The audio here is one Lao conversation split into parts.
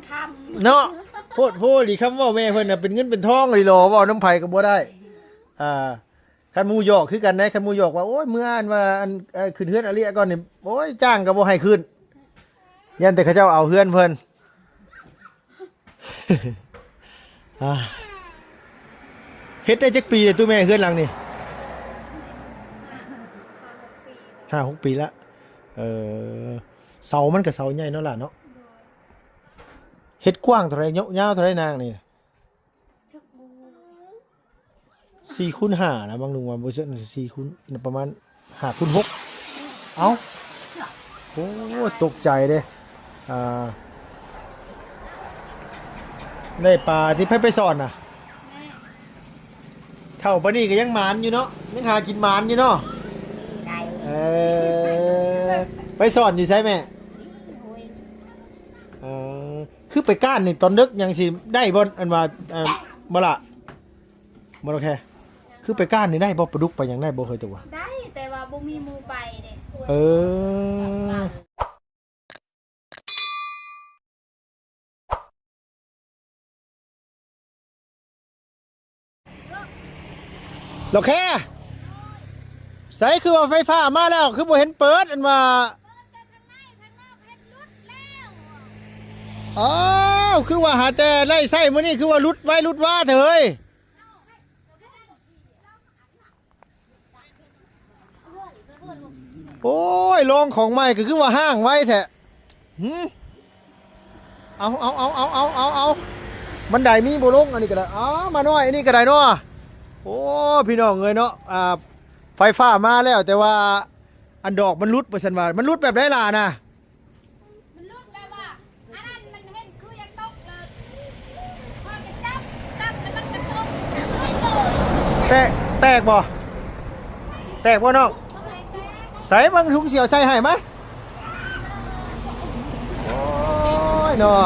ຄຳ ເນາະ ໂພດໂພອີ່ຫຼີ ຄຳເວົ້າແມ່ເພິ່ນນະ ເປັນເງິນເປັນທອງອີ່ຫຼີ ເວົ້ານຳໃຜກໍບໍ່ໄດ້. ອ່າ ຄັນໝູ່ຫຍອກຄືກັນໃດ໋ ຄັນໝູ່ຫຍອກວ່າ ໂອ້ຍ ເມື່ອອັນວ່າ ອັນ ເອີ່ ຂຶ້ນເຮືອນອາເລຍກ່ອນນີ້ ໂອ້ຍ ຈ້າງກໍບໍ່ໃຫ້ຂຶ້ນ ຢ້ານແຕ່ເຂົາເຈົ້າເອົາເຮືອນເພິ່ນ. ອ່າ ເຮັດໄດ້ຈັກປີແລ້ວຕູ້ແມ່ ເຮືອນຫຼັງນີ້? ຫ້າຫົກປີແລ້ວ. ເອີ ເສົາມັນກໍເສົາໃຫຍ່ເນາະຫຼານເນາະ. ເຮັດກວ້າງເທົ່າໃດ ຍາວເທົ່າໃດນາງນີ້? ສີ່ຄູນຫ້ານະ ບາງລຸງວ່າບໍ່ເຊີງ ສີ່ຄູນ ປະມານຫ້າຄູນຫົກ. ເອົ້າ ໂອ້ ຕົກໃຈເດ້. ອ່າ ໄດ້ປາທີ່ໃຜໄປສອນນະ? ເຖົ້າປານນີ້ກໍຍັງໝານຢູ່ເນາະ ຍັງຫາກິນໝານຢູ່ເນາະ. ເອີ ໄປສອນຢູ່ໃສແມ່? ເອີ ຄືໄປກ້ານນີ້ຕອນເດິກຍັງຊິໄດ້ບໍ່? ອັນວ່າ ເອີ ບໍ່ລະ ບໍ່ໂອເຄ ຄືໄປກ້ານນີ້ໄດ້ບໍ່? ປາດຸກປາຫຍັງໄດ້ບໍ່? ເຄີຍຕົກບໍ່? ໄດ້ ແຕ່ວ່າບໍ່ມີໝູ່ໄປເດ້. ເອີ ໂອເຄ ໃສຄືວ່າໄຟຟ້າມາແລ້ວ ຄືບໍ່ເຫັນເປີດ ອັນວ່າ ອ້າວ ຄືວ່າຫາແຕ່ໄດ້ໃຊ້ມື້ນີ້ ຄືວ່າຫຼຸດໄວຫຼຸດວາແທ້ເຮີ້ຍ. ໂອ້ຍ ລອງຂອງໃໝ່ກໍຄືວ່າຮ້າງໄວແທ້. ຫື ເອົາ ເອົາ ເອົາ ບັນໄດມີບໍ່ລົງ ອັນນີ້ກໍໄດ້. ອ້າວ ມານ້ອຍ ອັນນີ້ກໍໄດ້ເນາະ. ໂອ້ ພີ່ນ້ອງເອີຍເນາະ ອ່າ ໄຟຟ້າມາແລ້ວ ແຕ່ວ່າອັນດອກມັນຫຼຸດ ວ່າຊັ້ນວ່າ. ມັນຫຼຸດແບບໃດລະນະ? ມັນຫຼຸດແບບວ່າ ອັນນັ້ນມັນເຫັນຄືຢາກຕົກເລີຍ ຂ້ອຍກໍຈັບ ຈັບແລ້ວມັນກໍຕົກ ແຕກ ແຕກບໍ່? ແຕກບໍ່ນ້ອງ? ໃສເບິ່ງ ທຸງຊິເອົາໃສ່ໃຫ້ມາ. ໂອ້ຍເນາະ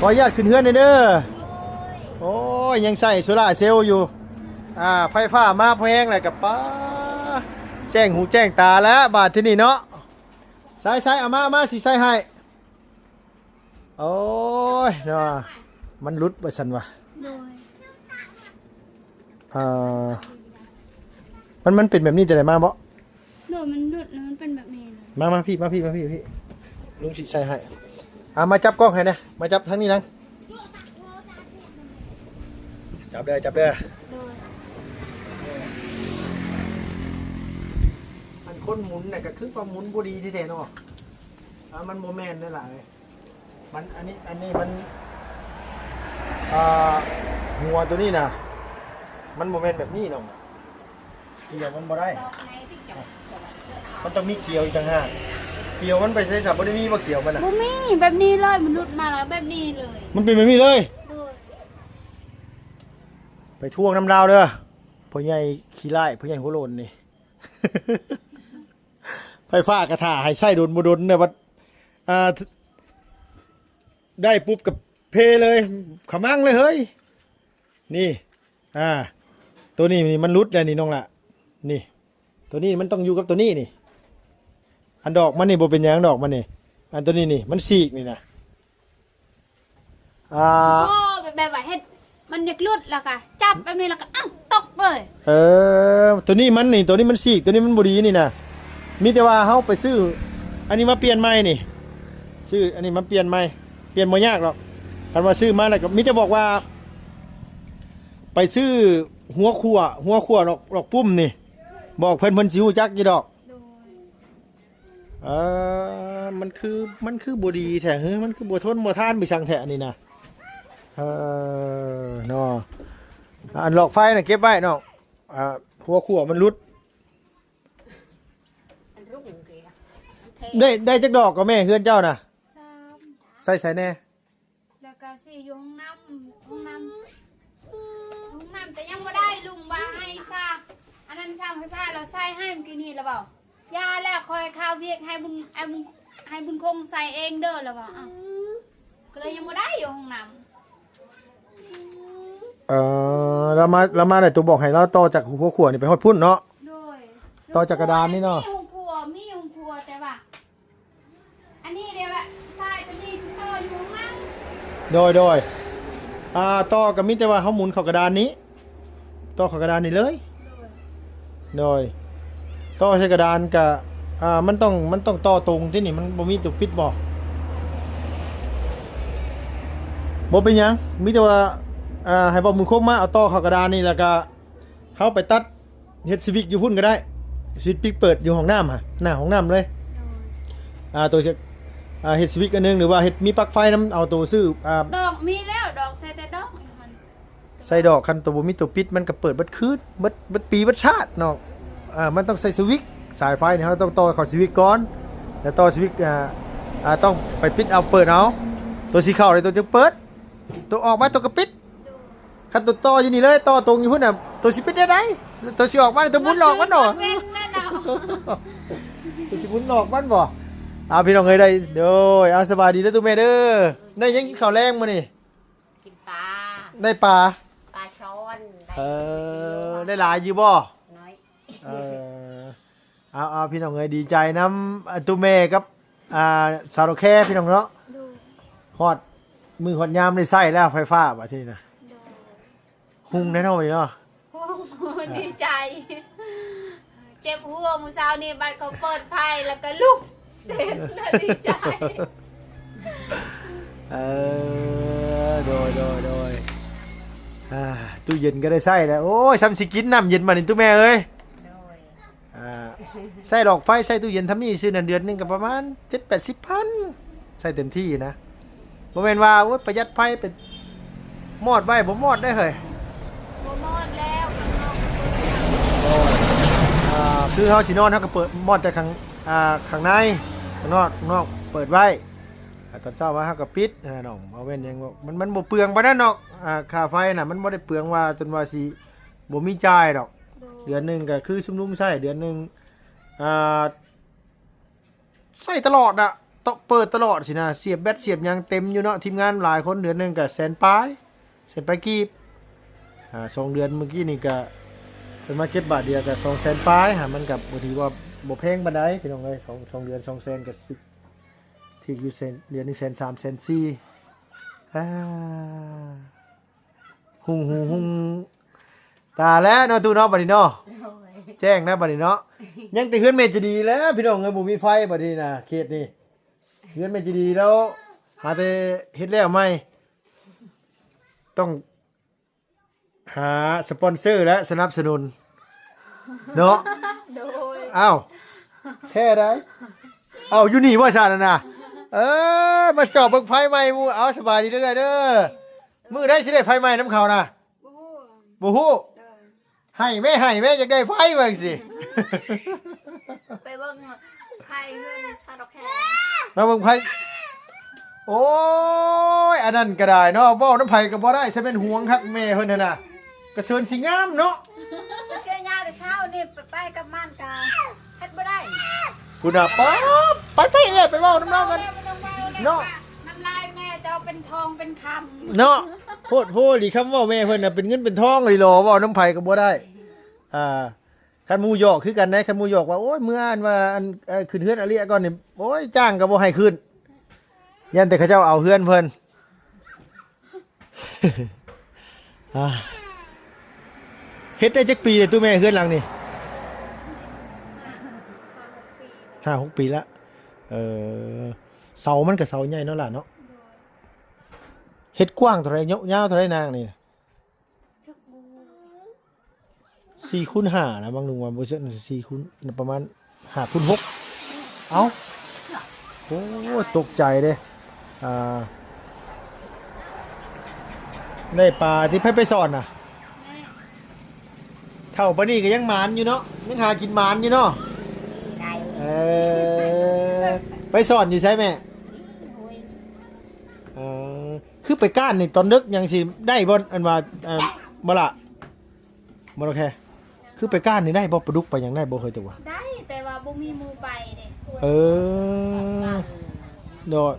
ຂໍອະນຸຍາດຂຶ້ນເຮືອນແດ່ເດີ. ໂອ້ຍ ຍັງໃຊ້ໂຊລາເຊວຢູ່. ອ່າ ໄຟຟ້າມາພໍແຮງແລ້ວກໍ ປາ ແຈ້ງຫູແຈ້ງຕາແລ້ວບາດທີນີ້ເນາະ. ໃສ່ໆ ເອົາມາ ເອົາມາ ຊິໃສ່ໃຫ້. ໂອ້ຍເນາະ ມັນຫຼຸດວ່າຊັ້ນວ່າ. ໂດຍ ເອີ ມັນ ມັນເປັນແບບນີ້ແຕ່ໃດມາບໍ? ໂດຍ ມັນຫຼຸດແລ້ວມັນເປັນແບບນີ້ເລີຍ. ມາ ມາພີ້ ມາພີ້ ມາພີ້ ມາພີ້ ລຸງຊິໃສ່ໃຫ້. ອ່າ ມາຈັບກ້ອງໃຫ້ແດ່ ມາຈັບທາງນີ້ນະ. ຈັບເດີ ຈັບເດີ. ໂດຍ ອັນຄົນໝູນນະກໍຄືວ່າໝູນບໍ່ດີແທ້ໆເນາະ. ອ່າ ມັນບໍ່ແມ່ນເດີຫຼາຍ ມັນ ອັນນີ້ ອັນນີ້ມັນ ອ່າ ຫົວໂຕນີ້ນະ ມັນບໍ່ແມ່ນແບບນີ້ນ້ອງ. ກຽວມັນບໍ່ໄດ້ ມັນຕ້ອງມີກຽວອີກຕ່າງຫາກ. ກຽວມັນໄປໃສຊະ? ບໍ່ໄດ້ມີບໍ່ກຽວມັນນະ? ບໍ່ມີ ແບບນີ້ເລີຍ ມັນຫຼຸດມາແລ້ວແບບນີ້ເລີຍ. ມັນເປັນແບບນີ້ເລີຍ? ໂດຍ. ໄປທວງນຳລາວເດີ ພໍ່ໃຫຍ່ຂີ້ຮ້າຍ ພໍ່ໃຫຍ່ຫົວໂລ້ນນີ້. ໄຟຟ້າກະຖ້າໃຫ້ໃຊ້ດົນບໍ່ດົນນະ ບັດ ອ່າ ໄດ້ປຸບກະເພເລີຍ ຂະມັງເລີຍເຮີ້ຍ. ນີ້ ອ່າ ໂຕນີ້ນີ້ມັນຫຼຸດແລ້ວນີ້ນ້ອງລະ ນີ້ ໂຕນີ້ມັນຕ້ອງຢູ່ກັບໂຕນີ້ນີ້. ອັນດອກມັນນີ້ບໍ່ເປັນຫຍັງດອກມັນນີ້ ອັນໂຕນີ້ນີ້ມັນສີກນີ້ນະ. ອ່າ ໂອ້ ແບບ ແບບວ່າເຮັດ ມັນຢາກຫຼຸດແລ້ວກະຈັບແບບນີ້ແລ້ວກະ ອ້າວ ຕົກເລີຍ. ເອີ ໂຕນີ້ມັນນີ້ ໂຕນີ້ມັນສີກ ໂຕນີ້ມັນບໍ່ດີນີ້ນະ. ມີແຕ່ວ່າເຮົາໄປຊື້ອັນນີ້ມາປ່ຽນໃໝ່ນີ້ ຊື້ອັນນີ້ມາປ່ຽນໃໝ່ ປ່ຽນບໍ່ຍາກດອກ. ຄັນວ່າຊື້ມາແລ້ວກໍມີແຕ່ບອກວ່າ ໄປຊື້ຫົວຂົ້ວ ຫົວຂົ້ວດອກ ດອກປຸ້ມນີ້ ບອກເພິ່ນ ເພິ່ນຊິຮູ້ຈັກຢູ່ດອກ. ໂດຍ. ເອີ ມັນຄື ມັນຄືບໍ່ດີແທ້ເຮີ ມັນຄືບໍ່ທົນບໍ່ທານໄປສັງແທ້ອັນນີ້ນະ. ເອີ ເນາະ ອັນຫຼອກໄຟນະເກັບໄວ້ນ້ອງ. ອ່າ ຫົວຂົ້ວມັນຫຼຸດ. ໄດ້ ໄດ້ຈັກດອກກໍແມ່ເຮືອນເຈົ້ານະ? ສາມ. ໃສ່ໃສແດ່? ແລ້ວກະຊິຢູ່ຫ້ອງນ້ຳ ຫ້ອງນ້ຳ ຫ້ອງນ້ຳ ແຕ່ຍັງບໍ່ໄດ້ ລຸງວ່າໃຫ້ຊາ ອັນນັ້ນຊ່າງໄຟຟ້າລາວໃສ່ໃຫ້ມື້ກີ້ນີ້ລະເວົ້າ ຢ່າແລ້ວ ຂ້ອຍຄາວຽກໃຫ້ບຸນ ໃຫ້ບຸນ ໃຫ້ບຸນຄົງໃສ່ເອງເດີລະເວົ້າ. ອ້າວ ກໍເລີຍຍັງບໍ່ໄດ້ຢູ່ຫ້ອງນ້ຳ. ເອີ ລາວມາ ລາວມາໄດ້ ໂຕບອກໃຫ້ລາວຕໍ່ຈາກຫົວຂົວນີ້ໄປຮອດພຸ້ນເນາະ. ໂດຍ. ຕໍ່ຈາກກະດານນີ້ເນາະ. ມີຫ້ອງຄົວ ມີຫ້ອງຄົວ ແຕ່ວ່າ ອັນນີ້ເດວ່າ ຊາຍຕົວນີ້ຊິຕໍ່ຢູ່ຫ້ອງນ້ຳ. ໂດຍ ໂດຍ ອ່າ ຕໍ່ກໍມີແຕ່ວ່າເຮົາໝູນເຂົ້າກະດານນີ້ ຕໍ່ເຂົ້າກະດານນີ້ເລີຍ. ໂດຍ ໂດຍ ຕໍ່ໃສ່ກະດານກະ ອ່າ ມັນຕ້ອງ ມັນຕ້ອງຕໍ່ຕົງຕິນີ້ ມັນບໍ່ມີຕົວປິດບໍ່? ບໍ່ເປັນຫຍັງ ມີແຕ່ວ່າ ອ່າ ໃຫ້ບ່າວບຸນຄົງມາເອົາຕໍ່ເຂົ້າກະດານນີ້ ແລ້ວກະເຮົາໄປຕັດ ເຮັດສະວິດຢູ່ພຸ້ນກໍໄດ້ ສະວິດປິດເປີດຢູ່ຫ້ອງນ້ຳຫັ້ນ ໜ້າຫ້ອງນ້ຳເລີຍ. ໂດຍ ອ່າ ໂຕຊິ ອ່າ ເຮັດສະວິດອັນໜຶ່ງ ຫຼືວ່າເຮັດມີປັກໄຟນຳ ເອົາໂຕຊື້ ອ່າ ດອກມີແລ້ວ ດອກໃສ່ແຕ່ດອກຢູ່ຫັ້ນ ໃສ່ດອກ ຄັນໂຕບໍ່ມີໂຕປິດ ມັນກໍເປີດເບິດຄືນ ເບິດ ເບິດປີເບິດຊາດເນາະ. ອ່າ ມັນຕ້ອງໃສ່ສະວິດ ສາຍໄຟນີ້ເຮົາຕ້ອງຕໍ່ເຂົ້າສະວິດກ່ອນ ແລ້ວຕໍ່ສະວິດ ອ່າ ອ່າ ຕ້ອງໄປປິດເອົາເປີດເອົາ ໂຕຊິເຂົ້າເລີຍ ໂຕຈຶ່ງເປີດ ໂຕອອກມາ ໂຕກໍປິດ. ໂດຍ ຄັນໂຕຕໍ່ຢູ່ນີ້ເລີຍ ຕໍ່ຕົງຢູ່ພຸ້ນນະ ໂຕຊິປິດແນວໃດ? ໂຕຊິອອກມາ ໂຕໝູນຫຼອກມັນເນາະ ເບິ່ງແນ່ເນາະ ໂຕຊິໝູນຫຼອກມັນບໍ່? ເອົາ ພີ່ນ້ອງເອີຍ ໄດ້ ໂດຍ ເອົາ ສະບາຍດີເດີຕູ້ແມ່ເດີ. ໄດ້ຫຍັງກິນເຂົ້າແລງມື້ນີ້? ກິນປາ ໄດ້ປາ ປາຊ່ອນ ໄດ້ ເອີ ໄດ້ຫຼາຍຢູ່ບໍ່? ນ້ອຍ ເອີ ເອົາ ເອົາ ພີ່ນ້ອງເອີຍ ດີໃຈນຳ ອ່າ ຕູ້ແມ່ກັບ ອ່າ ສາວດອກແຄ ພີ່ນ້ອງເນາະ. ໂດຍ ຮອດມື້ຮອດຍາມໄດ້ໃຊ້ແລ້ວໄຟຟ້າ ບາດນີ້ນະ. ໂດຍ ຮຸ່ງແນ່ນອນເນາະ ຮຸ່ງ ດີໃຈ ເຈັບຫົວມື້ເຊົ້ານີ້ ບັດເຂົາເປີດໄຟ ແລ້ວກໍລຸກເຕັ້ນ ດີໃຈ. ເອີ ໂດຍ ໂດຍ ໂດຍ ອ່າ ຕູ້ເຢັນກໍໄດ້ໃຊ້ແລ້ວ. ໂອ້ຍ ຊ່ຳຊິກິນນ້ຳເຢັນບາດນີ້ ຕູ້ແມ່ເອີຍ. ໂດຍ ອ່າ ໃຊ້ຫຼອກໄຟ ໃຊ້ຕູ້ເຢັນທຳນີ້ຊື່ນັ້ນ ເດືອນໜຶ່ງກໍປະມານເຈັດແປດສິບພັນ ໃຊ້ເຕັມທີ່ນະ. ບໍ່ແມ່ນວ່າ ໂອ້ຍ ປະຢັດໄຟ ໄປມອດໄວ້ ບໍ່ມອດໄດ້ເຮີ້ຍ ບໍ່ມອດແລ້ວ ຂ້າງນອກກໍເປີດ. ໂດຍ ອ່າ ຄືເຮົາຊິນອນ ເຮົາກໍເປີດມອດແຕ່ຂ້າງ ອ່າ ຂ້າງໃນ ຂ້າງນອກ ຂ້າງນອກເປີດໄວ້ ອ່າ ຕອນເຊົ້າມາເຮົາກໍປິດ ອ່າ ນ້ອງ ບໍ່ແມ່ນຫຍັງ ມັນ ມັນບໍ່ເປືອງປານນັ້ນດອກ. ອ່າ ຄ່າໄຟນະ ມັນບໍ່ໄດ້ເປືອງວ່າຈົນວ່າຊິບໍ່ມີຈ່າຍດອກ. ໂດຍ ເດືອນໜຶ່ງກໍຄືຊຸມລຸມໃຊ້ ເດືອນໜຶ່ງ ອ່າ ໃຊ້ຕະຫຼອດນະ ເປີດຕະຫຼອດຊີ້ນະ ສຽບແບັດສຽບຫຍັງເຕັມຢູ່ເນາະ. ທີມງານຫຼາຍຄົນ ເດືອນໜຶ່ງກໍແສນປາຍ ແສນປາຍກີບ. ອ່າ ສອງເດືອນເມື່ອກີ້ນີ້ກໍເພິ່ນມາເກັບບາດດຽວກໍສອງແສນປາຍ ຫາ ມັນກໍບໍ່ຖືວ່າບໍ່ແພງປານໃດ ພີ່ນ້ອງເອີຍ. ສອງ ສອງເດືອນສອງແສນກໍຖືກຢູ່ແສນ ເດືອນໜຶ່ງແສນສາມ ແສນສີ່. ອ່າ ຮຸ່ງ ຮຸ່ງ ຮຸ່ງຕາແລ້ວເນາະ ຕູ້ເນາະ ບາດນີ້ເນາະ. ໂດຍ ແຈ້ງແລ້ວບາດນີ້ເນາະ. ຍັງແຕ່ເຮືອນແມ່ຈະດີແລ້ວ ພີ່ນ້ອງເອີຍ ບໍ່ມີໄຟບາດນີ້ນະ ເຂດນີ້. ເຮືອນແມ່ຈະດີແລ້ວ ຫາແຕ່ເຮັດແລ້ວໃໝ່ ຕ້ອງຫາສະປອນເຊີ ແລະ ສະໜັບສະໜູນເນາະ. ໂດຍ ອ້າວ ແທ້ໃດ. ເອົາ ຢູ່ນີ້ບໍ່ຊັ້ນນະ? ເອີ ມາຈອບເບິ່ງໄຟໃໝ່ໝູ່. ເອົາ ສະບາຍດີເດີ້ ເດີ້. ມື້ໃດຊິໄດ້ໄຟໃໝ່ນຳເຂົານະ? ບໍ່ຮູ້ ບໍ່ຮູ້. ໂດຍ ໃຫ້ແມ້ ໃຫ້ແມ້ ຢາກໄດ້ໄຟວ່າຈັ່ງຊີ້. ໄປເບິ່ງໄຟເຮືອນຊາດອກແຄ ມາເບິ່ງໄຟ. ໂອ້ຍ ອັນນັ້ນກໍໄດ້ເນາະ ເວົ້ານຳໃຜກໍບໍ່ໄດ້ ຊະແມ່ນຫວງຄັກແມ່ເພິ່ນຫັ້ນນະ. ກະເຊີນຊິງາມເນາະ ເສຍຍາແຕ່ເຊົ້ານີ້ ໄປ ໄປກັບມັນກະເຮັດບໍ່ໄດ້. ພຸ້ນນະ ໄປ ໄປ ໄປເອີຍ ໄປເວົ້ານຳລາວກັນເນາະ. ນ້ຳລາຍແມ່ເຈົ້າເປັນທອງເປັນຄຳເນາະ. ໂພດໂພອີ່ຫຼີ ຄຳເວົ້າແມ່ເພິ່ນນະ ເປັນເງິນເປັນທອງອີ່ຫຼີ ເວົ້ານຳໃຜກໍບໍ່ໄດ້. ອ່າ ຄັນໝູ່ຫຍອກຄືກັນໃດ ຄັນໝູ່ຫຍອກວ່າ ໂອ້ຍ ເມື່ອອັນວ່າ ອັນ ເອີ ຂຶ້ນເຮືອນອາເລຍກ່ອນນີ້ ໂອ້ຍ ຈ້າງກໍບໍ່ໃຫ້ຂຶ້ນ ຢ້ານແຕ່ເຂົາເຈົ້າເອົາເຮືອນເພິ່ນ. ອ່າ ເຮັດໄດ້ຈັກປີແລ້ວຕູ້ແມ່ ເຮືອນຫຼັງນີ້? ຫ້າຫົກປີແລ້ວ. ເອີ ເສົາມັນກໍເສົາໃຫຍ່ເນາະຫຼ້າເນາະ. ໂດຍ ເຮັດກວ້າງເທົ່າໃດ ຍາວເທົ່າໃດນາງນີ້? ຈັກບໍ່ຮູ້ ສີ່ຄູນຫ້ານະ ບາງລຸງວ່າບໍ່ເຊີນ ສີ່ຄູນ ປະມານຫ້າຄູນຫົກ. ເອົ້າ ໂອ້ ຕົກໃຈເດ້. ອ່າ ໄດ້ປາທີ່ໃຜໄປສອນນະ? ເຖົ້າປານນີ້ກໍຍັງໝານຢູ່ເນາະ ຍັງຫາກິນໝານຢູ່ເນາະ. ໄດ້ ເອີ ໄປສອນຢູ່ໃສແມ່? ເອີ ຄືໄປກ້ານນີ້ຕອນດຶກຍັງຊິໄດ້ບໍ່? ອັນວ່າ ເອີ ບໍ່ລະ ບໍ່ລະແຄ່ ຄືໄປກ້ານນີ້ໄດ້ບໍ່? ປາດຸກປາຫຍັງໄດ້ບໍ່ເຄີຍຕົວ? ໄດ້ ແຕ່ວ່າບໍ່ມີໝູ່ໄປເດ້. ເອີ ໂດຍ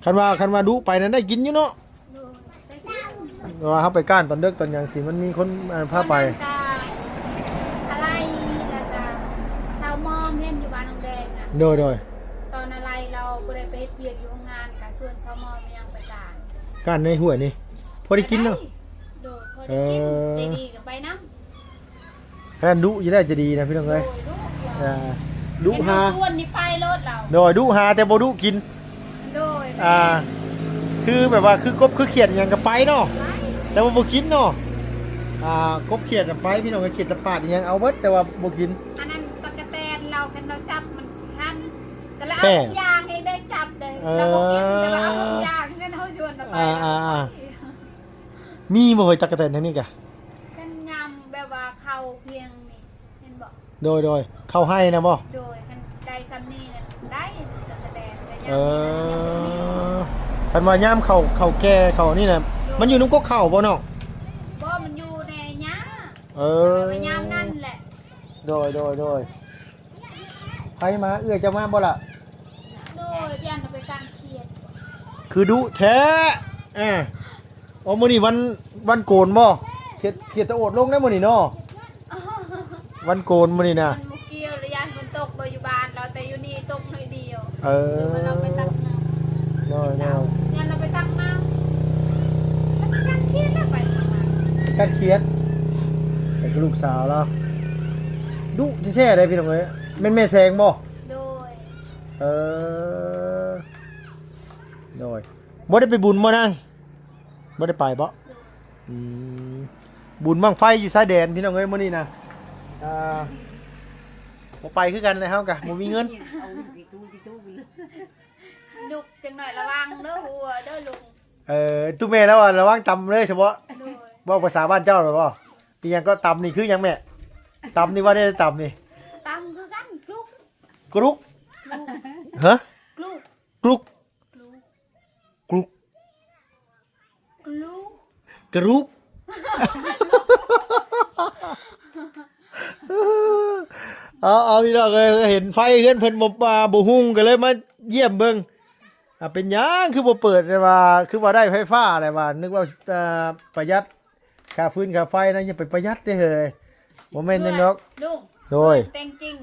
ຄັນວ່າ ຄັນວ່າດຸໄປນັ້ນໄດ້ກິນຢູ່ເນາະ. ໂດຍ ແຕ່ວ່າເຮົາໄປກ້ານຕອນເດິກຕອນຫຍັງຊິ ມັນມີຄົນ ເອີ ພາໄປ. ຕອນນັ້ນກະອາໄລ ແລ້ວກະຊາວມອມເຫັນຢູ່ບ້ານໜອງແດງນະ. ໂດຍ ໂດຍ ຕອນອາໄລລາວບໍ່ໄດ້ໄປເຮັດວຽກຢູ່ໂຮງງານ ກະຊວນຊາວມອມມາຍັງໄປການ. ກ້ານໃນຫ້ວຍນີ້ ພໍໄດ້ກິນເນາະ. ໂດຍ ພໍໄດ້ກິນ. ເອີ ໃຈດີກໍໄປນຳ. ແມ່ນດຸຢູ່ແລ້ວໃຈດີນະ ພີ່ນ້ອງເອີຍ. ໂດຍ ດຸ ເອີ ດຸຫາ ເຫັນເຮົາຊວນນີ້ໄປໂລດລາວ. ໂດຍ ດຸຫາແຕ່ບໍ່ດຸກິນ. ໂດຍ ອ່າ ແມ່ນ ຄືແບບວ່າ ຄືກົບຄືຂຽດຫຍັງກໍໄປເນາະ. ໄປ ແຕ່ວ່າບໍ່ກິນເນາະ. ອ່າ ກົບຂຽດນະໄປ ພີ່ນ້ອງເອີຍ ຂຽດຕະປາດອີ່ຫຍັງເອົາເບິດ ແຕ່ວ່າບໍ່ກິນ. ອັນນັ້ນຕັກກະແຕນລາວ ຄັນລາວຈັບມັນຊິຄັນ ແຕ່ລະເອົາ ແມ່ນ ທຸກຢ່າງໃຫ້ໄດ້ຈັບເດ້. ເອີ ລາວບໍ່ກິນ ແຕ່ວ່າເອົາທຸກຢ່າງ ເຊັ່ນເຮົາຊວນລາວໄປ ອ່າ ລາວກໍໄປ. ອ່າ ມີບໍ່ເຮີ້ຍ ຕັກກະແຕນທາງນີ້ກະ? ຄັນຍາມແບບວ່າເຂົ້າພຽງນີ້ ເຫັນບໍ່? ໂດຍ ໂດຍ ເຂົ້າໄຮ່ນະບໍ່? ໂດຍ ຄັນໄດ້ຊ່ຳນີ້ນະໄດ້ ແຕ່ ແຕ່ ແຕ່ຍາມ ເອີ ນີ້ນະຍັງບໍ່ມີ. ຄັນວ່າຍາມເຂົ້າ ເຂົ້າແກ່ເຂົ້ານີ້ນະ ໂດຍ ມັນຢູ່ນຳກົກເຂົ້າບໍ່ນ້ອງ? ບໍ່ ມັນຢູ່ໃນຫຍ້າ. ເອີ ແຕ່ວ່າຍາມນັ້ນແຫຼະ. ໂດຍ ໂດຍ ໂດຍ ໃຜມາ ເອື້ອຍເຈົ້າມາບໍ່ລະ? ໂດຍ ຢ້ານເຮົາໄປກ້ານຂຽດ. ຄືດຸແທ້. ເອີ ໂອ້ ມື້ນີ້ວັນ ວັນໂກນບໍ່? ຂຽດ ຂຽດຕະໂອດລົງໄດ້ມື້ນີ້ເນາະ ວັນໂກນມື້ນີ້ນະ. ມັນບໍ່ກ່ຽວລະ ຢ້ານຝົນຕົກບໍ່ຢູ່ບ້ານລາວ ແຕ່ຢູ່ນີ້ຕົກໜ້ອຍດຽວ. ເອີ ຄືວ່າລາວໄປຕັກນ້ຳ. ໂດຍ ໂດຍ ຢ້ານລາວໄປຕັກນ້ຳ ແລ້ວກໍກ້ານຂຽດລະ ໄປ ໄປກ້ານຂຽດ. ແຕ່ຄືລູກສາວລາວ ດຸແທ້ໆເດ້ ພີ່ນ້ອງເອີຍ. ແມ່ນແມ່ແສງບໍ່? ໂດຍ ເອີ ໂດຍ ບໍ່ໄດ້ໄປບຸນບໍ່ນາງ? ບໍ່ໄດ້ໄປບໍ່? ໂດຍ ອືມ ບຸນບັ້ງໄຟຢູ່ຊາຍແດນ ພີ່ນ້ອງເອີຍ ມື້ນີ້ນະ. ອ່າ ບໍ່ໄປຄືກັນແຫຼະ ເຮົາກະບໍ່ມີເງິນ. ລຸກຈັກໜ້ອຍລະວັງເດີຫົວເດີລຸງ. ເອີ ຕູ້ແມ່ລາວວ່າລະວັງຕຳເລີຍສະເພາະ. ໂດຍ ເວົ້າພາສາບ້ານເຈົ້າແລ້ວບໍ່? ອີ່ຫຍັງກໍຕຳນີ້ຄືຫຍັງແມ່? ຕຳນີ້ວ່າແນວໃດຕຳນີ້? ຕຳຄືກັນ ກລຸກ ກລຸກ ກລຸກ ຮະ? ກລຸກ ກລຸກ ກລຸກ ກລຸກ ກລຸກ ກະລຸກ. ເອົາ ເອົາ ພີ່ນ້ອງເອີຍ ເຫັນໄຟເຮືອນເພິ່ນບໍ່ ອ່າ ບໍ່ຮຸ່ງ ກໍເລີຍມາຢ້ຽມເບິ່ງ. ອ່າ ເປັນຫຍັງຄືບໍ່ເປີດ ແຕ່ວ່າຄືວ່າໄດ້ໄຟຟ້າແຫຼະວ່າ ນຶກວ່າ ອ່າ ປະຢັດຄ່າຟືນຄ່າໄຟນະ. ຢ່າໄປປະຢັດເດ້ເຮີ້ຍ ບໍ່ແມ່ນຫຍັງດອກ. ລຸງ ໂດຍ ແຕ່ງຈິງ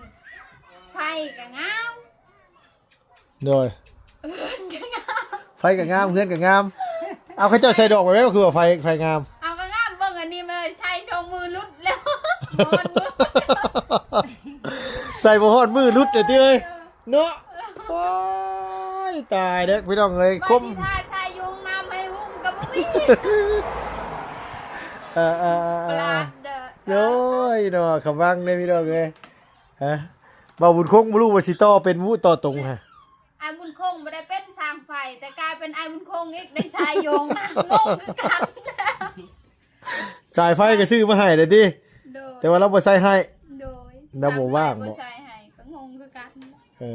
ໄຟກໍງາມ. ໂດຍ ເຮືອນກໍງາມ ໄຟກໍງາມ ເຮືອນກໍງາມ. ເອົາ ເຂົາເຈົ້າໃສ່ດອກໄວ້ແລ້ວ ຄືວ່າໄຟ ໄຟງາມ. ເອົາ ກໍງາມ ເບິ່ງອັນນີ້ ມາໃສ່ຊ່ອງມືຫຼຸດແລ້ວ ຮ້ອນມື ໃສ່ບໍ່ຮອດມືຫຼຸດເລີຍຕິເອີຍ. ເນາະ ໂອ້ຍ ຕາຍເດີ້ ພີ່ນ້ອງເອີຍ ວ່າຊິຖ້າໃສ່ຢູ່ຫ້ອງນ້ຳໃຫ້ຫຸ່ມກໍບໍ່ມີ. ເອີ ເອີ ເອີ ເອີ ປະຫຼາດເດີ້. ໂອ້ຍເນາະ ຂະວັງເດີ້ ພີ່ນ້ອງເອີຍ. ຮະ ບ່າວບຸນຄົງບໍ່ຮູ້ວ່າຊິຕໍ່ເປັນ ຫວູ່ຕໍ່ຕົງຫະ. ອ້າຍບຸນຄົງບໍ່ໄດ້ເປັນຊ່າງໄຟ ແຕ່ກາຍເປັນອ້າຍບຸນຄົງອີກ ໄດ້ໃສ່ຢູ່ຫ້ອງນ້ຳ ງົງຄືກັນ. ສາຍໄຟກໍຊື້ມາໃຫ້ແລ້ວຕິ? ໂດຍ ແຕ່ວ່າລາວບໍ່ໃສ່ໃຫ້. ໂດຍ ລາວບໍ່ວ່າງບໍ່? ບໍ່ໃສ່ໃຫ້ ກໍງົງຄືກັນ. ເອີ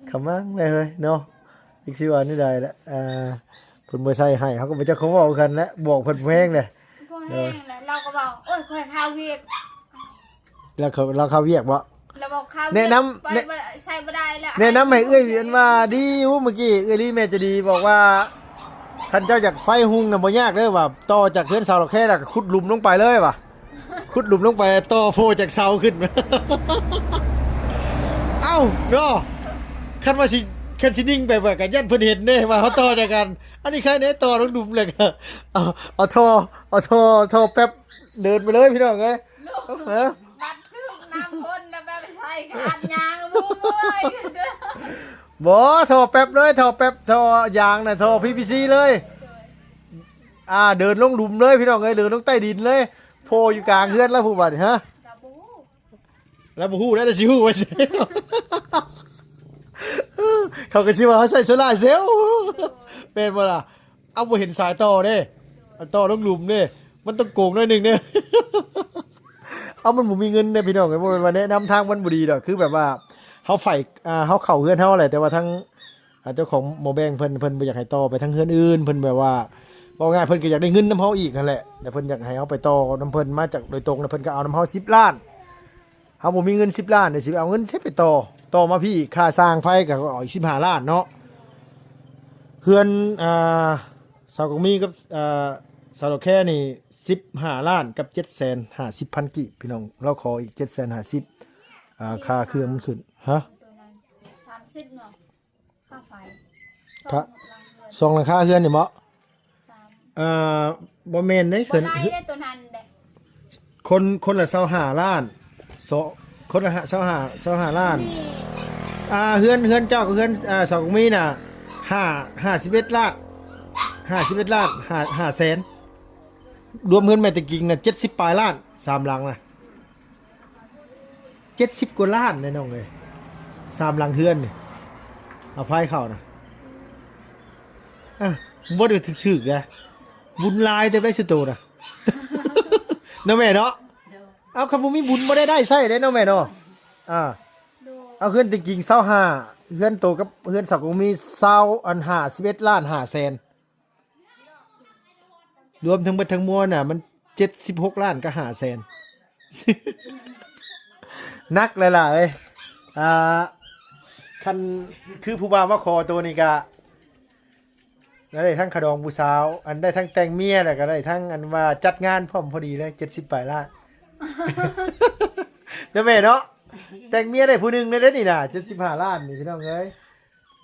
ຂະມັງແຫຼະເຮີ້ຍເນາະ ຈັກຊິວ່າແນວໃດລະ. ອ່າ ເພິ່ນບໍ່ໃສ່ໃຫ້ ເຮົາກໍບໍ່ຈັກຄວາມເວົ້າຄືກັນແຫຼະ ບອກເພິ່ນແພງເດ້. ບໍ່ແຮງແຫຼະ ລາວກໍເວົ້າ ໂອ້ຍ ຂ້ອຍຄາວຽກ. ລາວເຂົ້າ ລາວເຂົ້າວຽກບໍ່? ລາວບອກຄາວຽກ ແນະນຳ ໄປ ແນະ ບໍ່ ໃຊ້ບໍ່ໄດ້ແລ້ວ. ແນະນຳໃຫ້ເອື້ອຍຫວຽນວ່າດີຢູ່ ເມື່ອກີ້ເອື້ອຍລີແມ່ໃຈດີບອກວ່າ ຄັນເຈົ້າຢາກໄຟຮຸ່ງນະບໍ່ຍາກເດີວ່າ ຕໍ່ຈາກເຮືອນສາວດອກແຄລະກໍຂຸດຫຼຸມລົງໄປເລີຍວ່າ ຂຸດຫຼຸມລົງໄປ ຕໍ່ໂພຈາກເສົາຂຶ້ນ. ເອົ້າເນາະ ຄັນວ່າຊິ ຄັນຊິນິ່ງໄປວ່າກໍຢ້ານເພິ່ນເຫັນເດ້ວ່າເຮົາຕໍ່ຈາກກັນ. ອັນນີ້ໃຄແດ່ ຕໍ່ລົງຫຼຸມແລ້ວກໍເອົາ ເອົາທໍ່ ເອົາທໍ່ ທໍ່ແປັບເດີນໄປເລີຍ ພີ່ນ້ອງເອີຍ. ຮະ ບັດຄືນ້ຳຄົນນະ ແບບໃສ່ຂາດຍາງ ບໍ່ເມື່ອຍ. ບໍ່ ທໍ່ແປັບເລີຍ ທໍ່ແປັບ ທໍ່ຢາງນະ ທໍ່ພີພີຊີເລີຍ. ອ່າ ເດີນລົງຫຼຸມເລີຍ ພີ່ນ້ອງເອີຍ ເດີນລົງໃຕ້ດິນເລີຍ ໂພຢູ່ກາງເຮືອນແລ້ວຜູ້ບາດນີ້. ຮະ ລາວບໍ່ຮູ້ ລາວບໍ່ຮູ້ແລ້ວ ລາວຊິຮູ້ວ່າ ເຂົາກໍຊິວ່າເຮົາໃຊ້ໂຊລາເຊວ ໂດຍ ແມ່ນບໍ່ລະ? ເອົາ ບໍ່ເຫັນສາຍຕໍ່ເດ້ ເອົາຕໍ່ລົງຫຼຸມເດ້ ມັນຕ້ອງໂກງໜ້ອຍໜຶ່ງເດ້. ເອົາ ມັນບໍ່ມີເງິນເດ້ ພີ່ນ້ອງເອີຍ ບໍ່ແມ່ນວ່າແນະນຳທາງມັນບໍ່ດີດອກ ຄືແບບວ່າເຮົາໄຟ ອ່າ ເຮົາເຂົ້າເຮືອນເຮົາແຫຼະ ແຕ່ວ່າທາງ ອ່າ ເຈົ້າຂອງໝໍແບງເພິ່ນ ເພິ່ນບໍ່ຢາກໃຫ້ຕໍ່ໄປທາງເຮືອນອື່ນ ເພິ່ນແບບວ່າ ເວົ້າງ່າຍ ເພິ່ນກໍຢາກໄດ້ເງິນນຳເຮົາອີກຫັ້ນແຫຼະ ແລ້ວເພິ່ນຢາກໃຫ້ເຮົາໄປຕໍ່ນຳເພິ່ນ ມາຈາກໂດຍຕົງ ແລ້ວເພິ່ນກໍເອົານຳເຮົາສິບລ້ານ ເຮົາບໍ່ມີເງິນສິບລ້ານ ດຽວຊິເອົາເງິນໃສໄປຕໍ່ ຕໍ່ມາພີ້ ຄ່າສ້າງໄຟກໍເອົາອີກສິບຫ້າລ້ານເນາະ. ເຮືອນ ອ່າ ສາວກອງມີກັບ ອ່າ ສາວດອກແຄນີ້ສິບຫ້າລ້ານກັບເຈັດແສນຫ້າສິບພັນກີບ ພີ່ນ້ອງ ລາວຂໍອີກເຈັດແສນຫ້າສິບ ອ່າ ຄ່າເຄື່ອງມັນຂຶ້ນ. ຮະ ໂຕນັ້ນສາມສິບເນາະ. ຄ່າໄຟ ຄ່າ ສອງຫຼັງເຮືອນ ສອງຫຼັງຄາເຮືອນນີ້ເບາະ? ສາມ ເອີ ບໍ່ແມ່ນເດ້ ບໍ່ໄດ້ເດ້ ໂຕນັ້ນເດ້ ຄົນ ຄົນລະຊາວຫ້າລ້ານ ສອງ ຄົນລະຊາວຫ້າ ຊາວຫ້າລ້ານ ນີ້ ອ່າ ເຮືອນ ເຮືອນເຈົ້າກັບເຮືອນ ອ່າ ສາວກອງມີນະ ຫ້າ ຫ້າສິບເອັດລ້ານ ຫ້າສິບເອັດລ້ານ ຫ້າ ຫ້າແສນ ລວມເຮືອນແມ່ຕະກິງນະ ເຈັດສິບປາຍລ້ານ ສາມຫຼັງນະ ເຈັດສິບກວ່າລ້ານເດ້ນ້ອງເອີຍ ສາມຫຼັງເຮືອນນີ້ ອາໄພເຂົ້ານະ ອ່ະ ບໍ່ໄດ້ຖືກໆນະ ບຸນຫຼາຍເຕີບໄດ໋ສຸໂຕນະ ເນາະແມ່ເນາະ ເອົາ ຄັນບໍ່ມີບຸນບໍ່ໄດ້ໄດ້ໃຊ້ເດ້ເນາະແມ່ເນາະ ອ່າ ໂດຍ ເອົາ ເຮືອນແມ່ຕະກິງຊາວຫ້າ ເຮືອນໂຕກັບເຮືອນສາວກອງມີຊາວ ອັນ ຫ້າສິບເອັດລ້ານຫ້າແສນ ລວມທັງເບິດທັງມວນນະ ມັນເຈັດສິບຫົກລ້ານກັບຫ້າແສນ ໜັກຫຼາຍໆເອີຍ ອ່າ ຄັນຄືຜູ້ບ່າວມາຂໍໂຕນີ້ກະ ໄດ້ທັງຄ່າດອງຜູ້ສາວ ອັນ ໄດ້ທັງແຕ່ງເມຍ ແລ້ວກະໄດ້ທັງ ອັນ ວ່າຈັດງານພ້ອມ ພໍດີເລີຍ ເຈັດສິບປາຍລ້ານ ເນາະແມ່ເນາະ ແຕ່ງເມຍໄດ້ຜູ້ໜຶ່ງເດ້ນີ້ນະ ເຈັດສິບຫ້າລ້ານນີ້ ພີ່ນ້ອງເອີຍ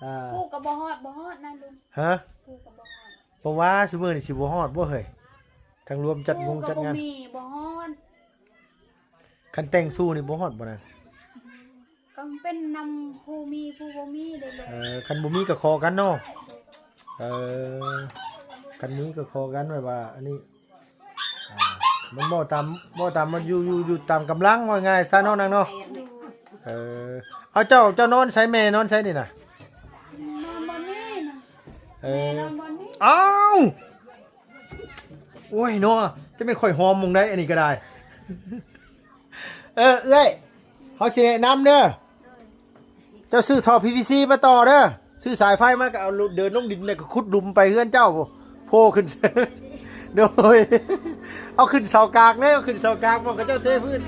ອ່າ ຜູ້ກໍບໍ່ຮອດ ບໍ່ຮອດນະລຸງ ຮະ? ຜູ້ກໍບໍ່ຮອດ ບໍ່ວ່າຊຸມື້ນີ້ຊິບໍ່ຮອດບໍ່ເຮີ້ຍ ທັງລວມຈັດ ຜູ້ ວົງ ກໍ ຈັດ ບໍ່ ງານ ມີ ບໍ່ຮອດ ຄັນແຕ່ງຊູນີ້ບໍ່ຮອດບໍ່ນະ? ກໍເປັນນຳຜູ້ມີຜູ້ບໍ່ມີເດ້ ເອີ ຄັນບໍ່ມີກໍຂໍກັນເນາະ ເອີ ຄັນມີກໍຂໍກັນ ແບບວ່າອັນນີ້ ອ່າ ມັນເວົ້າຕາມ ເວົ້າຕາມ ມັນຢູ່ ຢູ່ ຢູ່ຕາມກຳລັງ ເວົ້າງ່າຍຊະເນາະນາງເນາະ ເອີ ເອົາ ເຈົ້າ ເຈົ້ານອນໃສ ແມ່ນອນໃສນີ້ນະ? ນອນບ່ອນນີ້ນະ ເອີ ແມ່ນອນບ່ອນນີ້ ອ້າວ ໂອ້ຍເນາະ ຈະແມ່ນຂ້ອຍຫອມໝ່ອງໃດ ອັນນີ້ກໍໄດ້ ເອີ ເອື້ອຍ ເຮົາຊິແນະນຳເດີ ເຈົ້າຊື້ທໍ່ ພີ ພີ ຊີ ມາຕໍ່ເດີ ຊື້ສາຍໄຟມາກໍເອົາເດີນລົງດິນ ແລ້ວກໍຂຸດຫຼຸມໄປເຮືອນເຈົ້າ ໂພຂຶ້ນ ໂດຍ ເອົາຂຶ້ນເສົາກາງເດີ ເອົາຂຶ້ນເສົາກາງ ບອກເຂົາເຈົ້າເທພື້ນ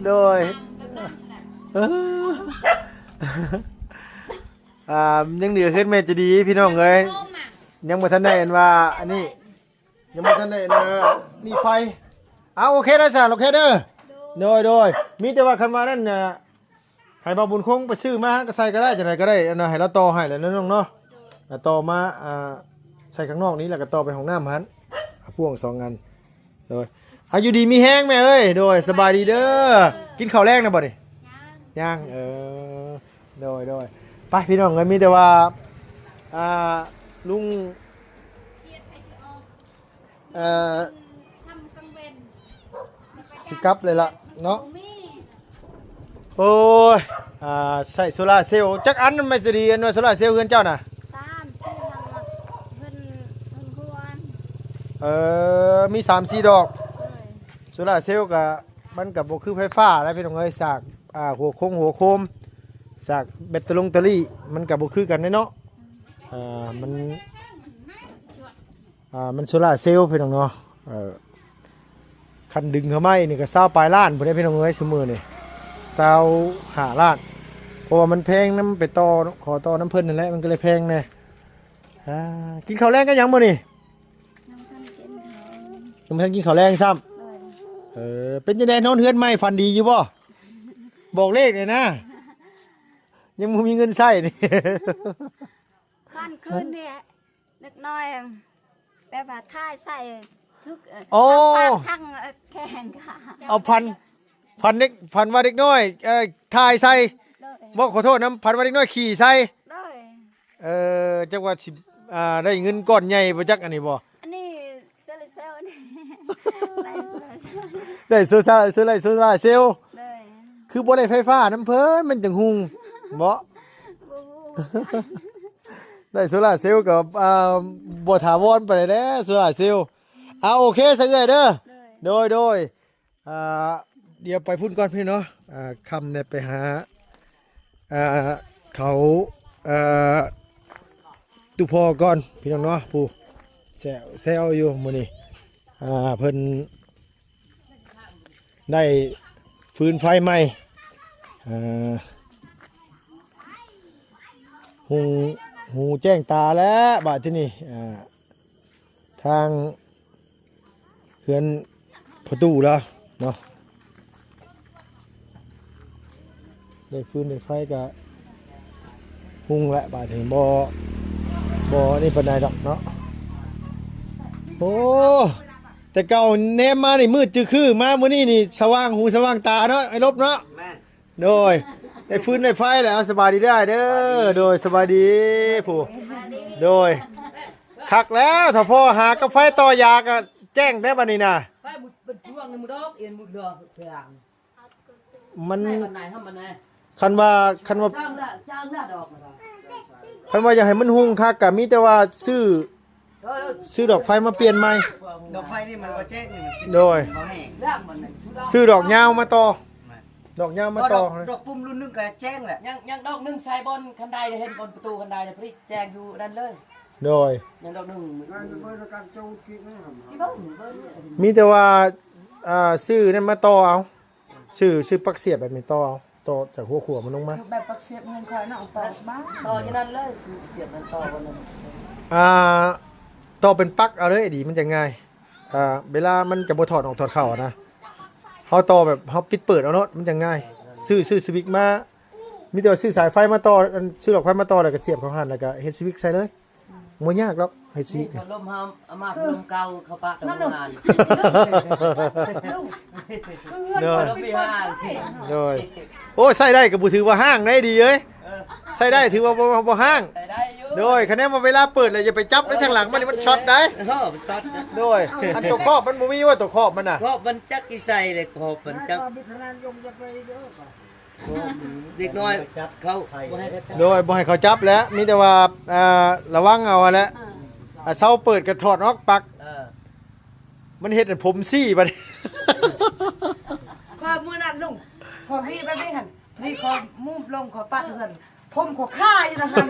ໂດຍ ເອີ ອ່າ ຍັງເຫຼືອເຮືອນແມ່ໃຈດີ ພີ່ນ້ອງເອີຍ ຍັງບໍ່ທັນໄດ້ ອັນວ່າ ອັນນີ້ ຍັງບໍ່ທັນໄດ້ ອັນ ມີໄຟ ເອົາ ໂອເຄເດີ ສາ ໂອເຄເດີ ໂດຍ ໂດຍ ມີແຕ່ວ່າ ຄັນວ່ານັ້ນນະ ໃຫ້ບ່າວບຸນຄົງໄປຊື້ມາ ກໍໃສ່ກໍໄດ້ ຈັ່ງໃດກໍໄດ້ ອັນ ໃຫ້ລາວຕໍ່ໃຫ້ແຫຼະເນາະນ້ອງເນາະ ລາວຕໍ່ມາ ອ່າ ໃສ່ຂ້າງນອກນີ້ ແລ້ວກໍຕໍ່ໄປຫ້ອງນ້ຳຫັ້ນ ອ່າ ພວງສອງອັນ ໂດຍ ອ່າ ຢູ່ດີມີແຮງແມ່ເອີຍ ໂດຍ ສະບາຍດີເດີ ກິນເຂົ້າແລງແລ້ວບໍ່ນີ້? ຍັງ ຍັງ ເອີ ໂດຍ ໂດຍ ໄປ ພີ່ນ້ອງເອີຍ ມີແຕ່ວ່າ ອ່າ ລຸງ ເອີ ຊິກັບເລີຍລະເນາະ ໂອ້ຍ ອ່າ ໃຊ້ໂຊລາເຊວ ຈັກອັນແມ່ໃຈດີ ອັນວ່າໂຊລາເຊວເຮືອນເຈົ້ານະ? ສາມ ສີ່ ເຮືອນ ເຮືອນຄົວ ເອີ ມີສາມສີ່ດອກ ໂດຍ ໂຊລາເຊວກະ ມັນກະບໍ່ຄືໄຟຟ້າແຫຼະ ພີ່ນ້ອງເອີຍ ສາກ ອ່າ ຫົວຄົງຫົວໂຄມ ສາກແບັດຕະລົງຕະລີ້ ມັນກະບໍ່ຄືກັນເດ້ເນາະ ອ່າ ມັນ ອ່າ ມັນໂຊລາເຊວ ພີ່ນ້ອງເນາະ ເອີ ຄັນດຶງເຂົ້າມາອີກນີ້ກໍຊາວປາຍລ້ານພຸ້ນເດ້ ພີ່ນ້ອງເອີຍ ຊຸມື້ນີ້ຊາວຫ້າລ້ານ ເພາະວ່າມັນແພງນຳ ໄປຕໍ່ ຂໍຕໍ່ນຳເພິ່ນນັ້ນແຫຼະ ມັນກໍເລີຍແພງແດ່ ອ່າ ກິນເຂົ້າແລງກັບຫຍັງມື້ນີ້? ຍັງບໍ່ທັນກິນເຂົ້າ ຍັງບໍ່ທັນກິນເຂົ້າແລງຊ້ຳ ໂດຍ ເອີ ເປັນຈັ່ງໃດນອນເຮືອນໃໝ່ ຝັນດີຢູ່ບໍ່? ບອກເລກແດ່ນະ ຍັງບໍ່ມີເງິນໃຊ້ນີ້ ຝັນຄືນນີ້ ເດັກນ້ອຍແບບວ່າຖ່າຍໃສ່ ຖືກ ໂອ້ ທັງປາກທັງແຂ້ງຂາ ເອົາ ຝັນ ຝັນເດັກ ຝັນວ່າເດັກນ້ອຍ ເອີ ຖ່າຍໃສ່ ໂດຍ ບໍ່ ຂໍໂທດນຳ ຝັນວ່າເດັກນ້ອຍຂີ່ໃສ່ ໂດຍ ເອີ ຈັກວ່າຊິ ອ່າ ໄດ້ເງິນກ້ອນໃຫຍ່ບໍ່ຈັກ ອັນນີ້ບໍ່? ອັນນີ້ໂຊລາເຊວນີ້ ໄດ້ໂຊລາເຊວ ໄດ້ໂຊລາ ໂຊລາເຊວ ໂດຍ ຄືບໍ່ໄດ້ໄຟຟ້ານຳເພິ່ນ ມັນຈັ່ງຮຸ່ງເບາະ ບໍ່ຮູ້ ໄດ້ໂຊລາເຊວກໍ ອ່າ ບໍ່ຖາວອນປານໃດແຫຼະ ໂຊລາເຊວ ອ່າ ໂອເຄຊະເອື້ອຍເດີ ໂດຍ ໂດຍ ໂດຍ ອ່າ ດຽວໄປພຸ້ນກ່ອນພີ່ເນາະ ອ່າ ຄ່ຳແລ້ວໄປຫາ ອ່າ ເຂົາ ອ່າ ຕຸພໍ່ກ່ອນພີ່ນ້ອງເນາະ ຜູ້ແຊວ ແຊວຢູ່ມື້ນີ້ ອ່າ ເພິ່ນໄດ້ຟືນໄຟໃໝ່ ອ່າ ຫູ ຫູແຈ້ງຕາແລ້ວບາດທີນີ້ ອ່າ ທາງເຮືອນພໍ່ຕູ້ລາວເນາະ ໄດ້ຟືນໄດ້ໄຟກະຮຸ່ງແຫຼະ ບາດນີ້ບໍ່ ບໍ່ນີ້ປານໃດດອກເນາະ. ໂອ້ ແຕ່ເກົ່າແນມມານີ້ມືດຈື່ຄື ມາມື້ນີ້ນີ້ສະຫວ່າງຫູສະຫວ່າງຕາເນາະ ໄອ້ລົບເນາະ. ແມ່ນ ໂດຍ ໄດ້ຟືນໄດ້ໄຟແລ້ວ. ສະບາຍດີເດີອ້າຍເດີ. ໂດຍ ສະບາຍດີຜູ້. ໂດຍ ຄັກແລ້ວ ຖ້າພໍຫາກັບໄຟຕໍ່ຢາກະແຈ້ງແດ່ບັດນີ້ນະ. ໄຟໝົດ ມັນຊ່ວງນີ້ໝົດດອກ ເອັນໝົດດອກເທື່ອ. ມັນ ໄດ້ບັນໄດ ທຳບັນໄດ ຄັນວ່າ ຄັນວ່າ ຈ້າງລະ ຈ້າງລະດອກ ຄັນວ່າຢາກໃຫ້ມັນຮຸ່ງຄັກກະມີແຕ່ວ່າຊື້ ເອີ ຊື້ດອກໄຟມາປ່ຽນໃໝ່. ດອກໄຟນີ້ມັນບໍ່ແຈ້ງນີ້ມັນ ໂດຍ ບໍ່ແຫ້ງ ຊື້ດອກຍາວມາຕໍ່ ແມ່ນ ດອກຍາວມາຕໍ່. ດອກ ດອກປຸ່ມລຸ້ນໜຶ່ງກະແຈ້ງແຫຼະ. ຍັງ ຍັງດອກໜຶ່ງໃສ່ບ່ອນຄັນໄດ ເຫັນບ່ອນປະຕູຄັນໄດນະ ພໍດີແຈ້ງຢູ່ນັ້ນເລີຍ. ໂດຍ ຍັງດອກໜຶ່ງ ມີແຕ່ວ່າ ອ່າ ຊື້ນັ້ນມາຕໍ່ເອົາ. ຊື້ ຊື້ປັກສຽບແບບນີ້ຕໍ່ເອົາ ຕໍ່ຈາກຫົວຂົວມັນລົງມາ. ແບບປັກສຽບເຮືອນຂ້ອຍເນາະ ຕໍ່ສະບາຍ ຕໍ່ຢູ່ນັ້ນເລີຍ ຊື້ສຽບນັ້ນຕໍ່ບ່ອນນັ້ນ. ອ່າ ຕໍ່ເປັນປັກເອົາເລີຍ ດີ ມັນຈະງ່າຍ. ອ່າ ເວລາມັນຈະບໍ່ຖອດອອກຖອດເຂົ້ານະ ເຮົາຕໍ່ແບບເຮົາປິດເປີດເອົາໂລດ ມັນຈະງ່າຍ. ຊື້ ຊື້ສະວິກມາ ມີແຕ່ວ່າຊື້ສາຍໄຟມາຕໍ່ ອັນ ຊື້ດອກໄຟມາຕໍ່ ແລ້ວກະສຽບເຂົ້າຫັ້ນ ແລ້ວກະເຮັດສະວິກໃສ່ເລີຍ. ບໍ່ຍາກດອກ ໃຫ້ຊີວິດນີ້ ພັດລົມເຮົາເອົາມາ ພັດລົມເກົ່າເຂົາປະແຕ່ໂຮງງານ. ລຸງ ຄືເຮືອນຂ້ອຍມັນມີ ໂດຍ ໂອ້ ໃຊ້ໄດ້ກະບໍ່ຖືວ່າຮ້າງໄດ໋ດີເອີຍ. ເອີ ໃຊ້ໄດ້ຖືວ່າບໍ່ ບໍ່ຮ້າງ ໃຊ້ໄດ້ຢູ່. ໂດຍ ຄະແນນວ່າເວລາເປີດແລ້ວຢ່າໄປຈັບໄດ້ທາງຫຼັງມັນ ມັນຊັອດໄດ໋. ເອີ ມັນຊັອດ. ໂດຍ ອັນຕົວຄອບມັນບໍ່ມີວ່າ ຕົວຄອບມັນນະ ຄອບມັນຈັກຊິໃສ່ແຫຼະ ຄອບມັນຈັກ ເດັກນ້ອຍເຂົາບໍ່ໃຫ້ ໂດຍ ບໍ່ໃຫ້ເຂົາຈັບແຫຼະ ມີແຕ່ວ່າ ອ່າ ລະວັງເອົາຫັ້ນແຫຼະ. ອ່າ ເຊົາເປີດກະຖອດອອກປັກ. ເອີ ມັນເຮັດໃຫ້ຜົມຊີ້ບັດນີ້. ຂ້ອຍມື້ນັ້ນລຸງ ຂ້ອຍວີບແບບນີ້ຫັ້ນ ນີ້ຂ້ອຍມູບລົງ ຂ້ອຍປັດເຮືອນ ຜົມຂ້ອຍຄາຢູ່ນະຫັ້ນ.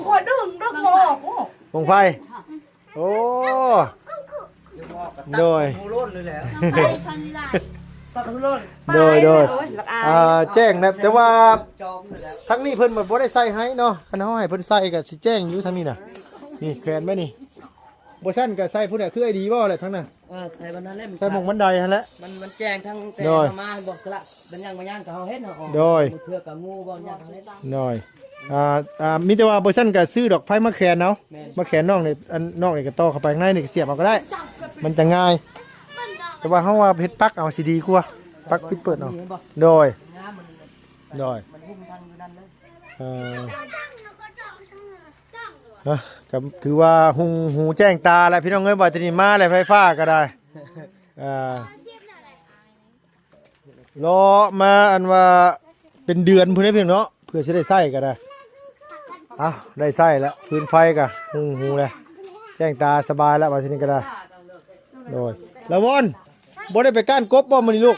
ຂ້ອຍດຶງ ດຶງບໍ່ອອກ. ໂອ້ ບັ້ງໄຟ. ໂອ້ ໂດຍ ໂດຍ ໂດຍ ອ່າ ແຈ້ງນະ ແຕ່ວ່າທາງນີ້ເພິ່ນບໍ່ໄດ້ໃສ່ໃຫ້ເນາະ ຄັນເຮົາໃຫ້ເພິ່ນໃສ່ກະຊິແຈ້ງຢູ່ທາງນີ້ນະ. ນີ້ແຂວນໄວ້ນີ້ ບໍ່ຊັ້ນກະໃສ່ພຸ້ນແຫຼະ ຄືໄອ້ດີເວົ້າແຫຼະທາງນັ້ນ. ເອີ ໃສ່ບັນນັ້ນແຫຼະ ໃສ່ໝ່ອງບັນໄດຫັ້ນແຫຼະ ມັນ ມັນແຈ້ງທັງແຕ່ເຮົາມາ ບໍ່ກະລະ ບັນຍັງ ບັນຍັງກະເຮົາເຫັນເຮົາອອກ ໂດຍ ເພື່ອກະງູບໍ່ຍັງເຮົາເຫັນ. ໂດຍ ອ່າ ອ່າ ມີແຕ່ວ່າບໍ່ຊັ້ນກະຊື້ດອກໄຟມາແຂວນເອົາ ແມ່ນ ມາແຂວນນອກນີ້ ອັນນອກນີ້ກະຕໍ່ເຂົ້າໄປຂ້າງໃນນີ້ກະສຽບເອົາກະໄດ້ ມັນຈະງ່າຍ. ແຕ່ວ່າເຮົາວ່າເຮັດປັກເອົາຊິດີກວ່າ ປັກປິດເປີດເອົາ. ໂດຍ ໂດຍ ເອີ ເອີ ກະຖືວ່າຫຸ່ງຫູແຈ້ງຕາແລ້ວພີ່ນ້ອງເອີຍ. ບັດທີນີ້ມາແລ້ວ ໄຟຟ້າກະໄດ້ ອ່າ ລໍມາ ອັນວ່າເປັນເດືອນພຸ້ນເດ້ພີ່ນ້ອງເນາະ ເພື່ອຊິໄດ້ໃຊ້ກະໄດ້. ເອົ້າ ໄດ້ໃຊ້ແລ້ວ ຟືນໄຟກະຫຸ່ງຫູແລ້ວ ແຈ້ງຕາສະບາຍແລ້ວ ບັດທີນີ້ກະໄດ້. ໂດຍ ລະວອນ ບໍ່ໄດ້ໄປກ້ານກົບບໍ່ມື້ນີ້ລູກ?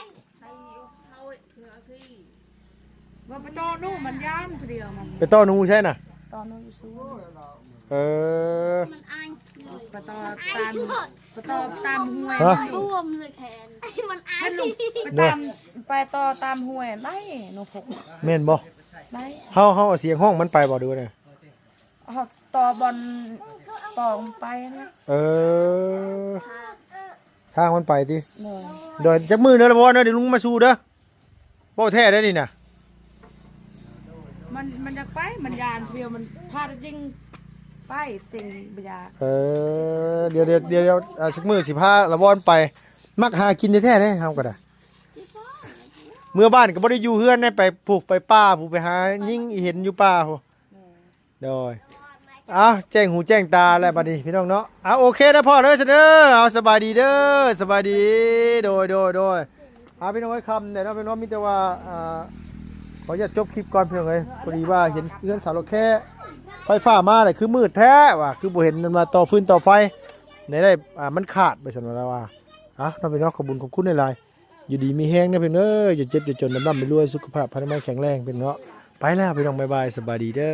ວ່າໄປຕໍ່ໜູມັນຢ້ານຜູ້ດຽວມັນ ໄປຕໍ່ໜູໃສນະ? ຕໍ່ໜູຢູ່ສວນ. ເອີ ໄປຕໍ່ຕາມ ໄປຕໍ່ຕາມຫ້ວຍ. ຮະ? ບວມເລີຍແຂນ ມັນອາຍ. ໄປຕາມ ໄປຕໍ່ຕາມຫ້ວຍໄດ້ໜູພົກ. ແມ່ນບໍ່? ໄດ້. ເຮົາ ເຮົາເອົາສຽງຮ້ອງມັນໄປບໍ່ ຫຼືວ່າໃດ? ເຮົາຕໍ່ບ່ອນປ່ອງໄປນະ. ເອີ ທາງມັນໄປຕິ? ໂດຍ ໂດຍ ຈັກມື້ເດີລະບໍ່ເດີ ດຽວລຸງມາສູ່ເດີ. ເວົ້າແທ້ໄດ໋ນີ້ນະ ມັນ ມັນຢາກໄປ ມັນຢ້ານ ດຽວມັນພາດຈິງໄປ ຈິງບໍ່ຢາກ. ເອີ ດຽວ ດຽວ ດຽວ ດຽວ ອ່າ ຈັກມື້ຊິພາລະວອນໄປ. ມັກຫາກິນແທ້ໆເດ້ ເຮົາກະໄດ້ ເມືອບ້ານກະບໍ່ໄດ້ຢູ່ເຮືອນໃດ໋ ໄປພຸ້ນ ໄປປ່າພຸ້ນ ໄປຫາຍິງອີເຫັນຢູ່ປ່າພຸ້ນ. ໂດຍ ເອົ້າ ແຈ້ງຫູແຈ້ງຕາແລ້ວບັດນີ້ພີ່ນ້ອງເນາະ. ເອົາ ໂອເຄເດີພໍ່ເດີ ຊັ້ນເດີ ເອົາ ສະບາຍດີເດີ ສະບາຍດີ. ໂດຍ ໂດຍ ໂດຍ ເອົາ ພີ່ນ້ອງເອີຍ ຄ່ຳແລ້ວເນາະ ພີ່ນ້ອງ ມີແຕ່ວ່າ ອ່າ ຂໍອະນຸຍາດຈົບຄລິບກ່ອນພີ່ນ້ອງເອີຍ. ພໍດີວ່າເຫັນເຮືອນສາວລະແຄ ໄຟຟ້າມາແລ້ວຄືມືດແທ້ວ່າ ຄືບໍ່ເຫັນ ມັນວ່າຕໍ່ຟືນຕໍ່ໄຟ ໄດ້ ໄດ້ ອ່າ ມັນຂາດໄປຊັ້ນວ່າ. ເອົາ ເນາະ ພີ່ນ້ອງ ຂອບບຸນຂອບຄຸນຫຼາຍໆ ຢູ່ດີມີແຮງເດີພີ່ນ້ອງເອີຍ ຢ່າເຈັບຢ່າຈົນ ລ່ຳໆລວຍໆ ສຸຂະພາບພາຍໃນແຂງແຮງພີ່ນ້ອງເນາະ. ໄປແລ້ວພີ່ນ້ອງ ບາຍບາຍ ສະບາຍດີເດີ.